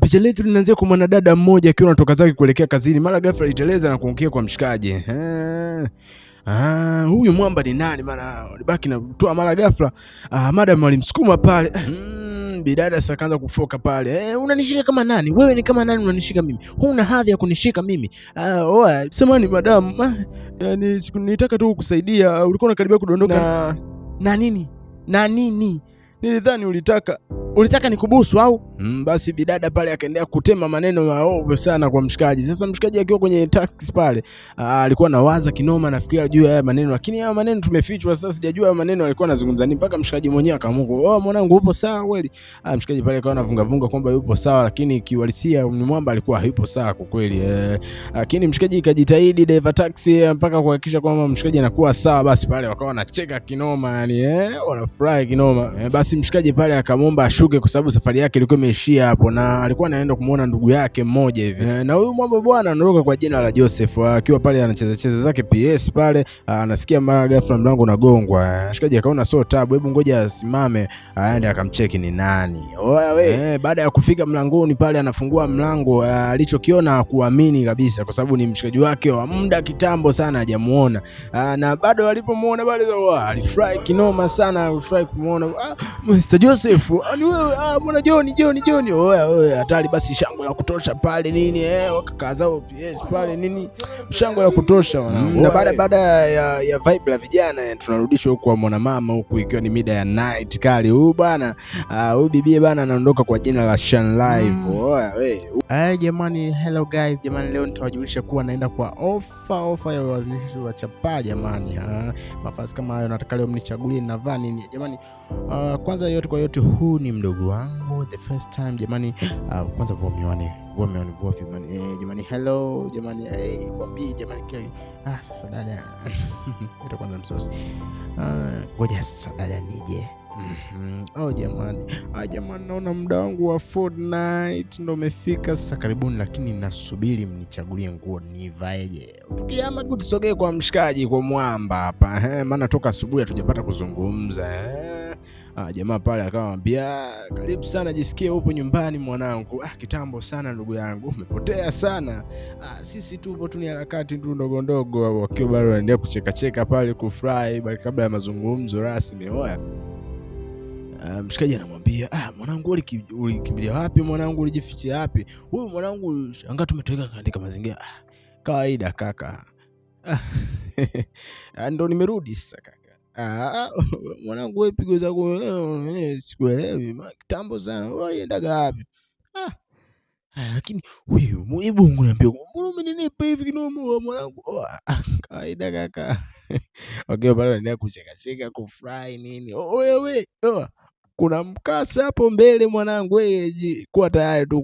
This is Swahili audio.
Picha letu linaanzia kwa mwanadada mmoja akiwa anatoka zake kuelekea kazini, mara ghafla aliteleza na kuangukia kwa mshikaji. Huyu mwamba ni nani? Mara alibaki na kutoa mara ghafla. Madam alimsukuma pale. Bidada sasa kaanza kufoka pale. Unanishika kama nani? Wewe ni kama nani unanishika mimi? Huna hadhi ya kunishika mimi. Oa, samahani madam. Yani nilitaka tu kukusaidia. Ulikuwa unakaribia kudondoka. Na nini? Na nini? Nilidhani ulitaka nikubusu au? Basi bidada pale akaendelea kutema maneno maovu sana kwa mshikaji. Sasa mshikaji akiwa kwenye taxi pale, alikuwa anawaza kinoma, nafikiria juu ya haya maneno, lakini haya maneno tumefichwa. Sasa sijajua haya maneno alikuwa anazungumza nini, mpaka mshikaji mwenyewe akaamua, oh, mwanangu upo sawa kweli? Mshikaji pale akawa anavunga vunga kwamba yupo sawa, lakini kiuhalisia ni mwamba alikuwa hayupo sawa kwa kweli. Lakini mshikaji kajitahidi dereva taxi mpaka kuhakikisha kwamba mshikaji anakuwa sawa. Basi pale wakawa wanacheka kinoma, yani wanafurahi kinoma. Basi mshikaji pale akamwomba ashuke kwa sababu safari yake ilikuwa imeishia hapo na alikuwa anaenda kumuona ndugu yake mmoja hivi. Na huyu mwamba bwana anaondoka kwa jina la Joseph, akiwa pale anacheza cheza zake PS pale, anasikia mara ghafla mlango unagongwa. Mshikaji akaona sio tabu, hebu ngoja asimame aende akamcheki ni nani. Oya we. Baada ya kufika mlangoni pale anafungua mlango, alichokiona kuamini kabisa kwa sababu ni mshikaji wake wa muda kitambo sana hajamuona. Na bado alipomuona pale alifurahi kinoma sana, alifurahi kumuona. Mr. Joseph, ni wewe? Mbona John John John. Oya oya, hatari. Basi shangwe la kutosha pale nini, wakakaa zao PS pale nini, shangwe la kutosha wanangu. Na baada ya vibe la vijana tunarudishwa huku kwa mwanamama huku ikiwa ni mida ya night kali. Huyu bwana, huyu bibie bana anaondoka kwa jina la Shan Live. Oya we. Ay, jamani, hello guys, jamani leo nitawajulisha kuwa naenda kwa ofa ya uanzilishi wa chapaa jamani. Mavazi kama hayo nataka leo mnichagulie ninavaa nini jamani. Kwanza yote kwa yote, huu ni mdogo wangu the first time jamani. Kwanza vua miwani, vua miwani, vua miwani. Jamani hello jamani, kwambii jamani kile. Sasa dada ita kwanza msosi. Ngoja sasa dada nije. Oh jamani, jamani naona muda wangu wa Fortnite ndo umefika sasa karibuni, lakini nasubiri mnichagulie nguo nivaeje. Tukihama tu tusogee kwa mshikaji kwa mwamba hapa, maana toka asubuhi hatujapata kuzungumza. Jamaa pale akamwambia karibu sana, jisikie upo nyumbani mwanangu. Kitambo sana ndugu yangu, umepotea sana. Sisi tupo tu ni harakati tu ndogo ndogo, wakiwa bado wanaendelea kuchekacheka pale kufurahi kabla ya mazungumzo rasmi. Oya. Mshikaji anamwambia, mwanangu ulikimbilia wapi mwanangu, ulijifichia wapi? Huyu mwanangu shangaa tumetoweka katika mazingira. Kawaida kaka. Ndo nimerudi sasa kaka. Mwanangu wewe pigo zako sikuelewi, kitambo sana. Uliendaga wapi? Lakini huyu hebu niambie, mbona umeninipa hivi kinoma mwanangu? Kawaida kaka. Wakiwa bado wanaendelea kuchekacheka kufurahi nini. Wewe, kuna mkasa hapo mbele mwanangu, wewe kuwa tayari tu.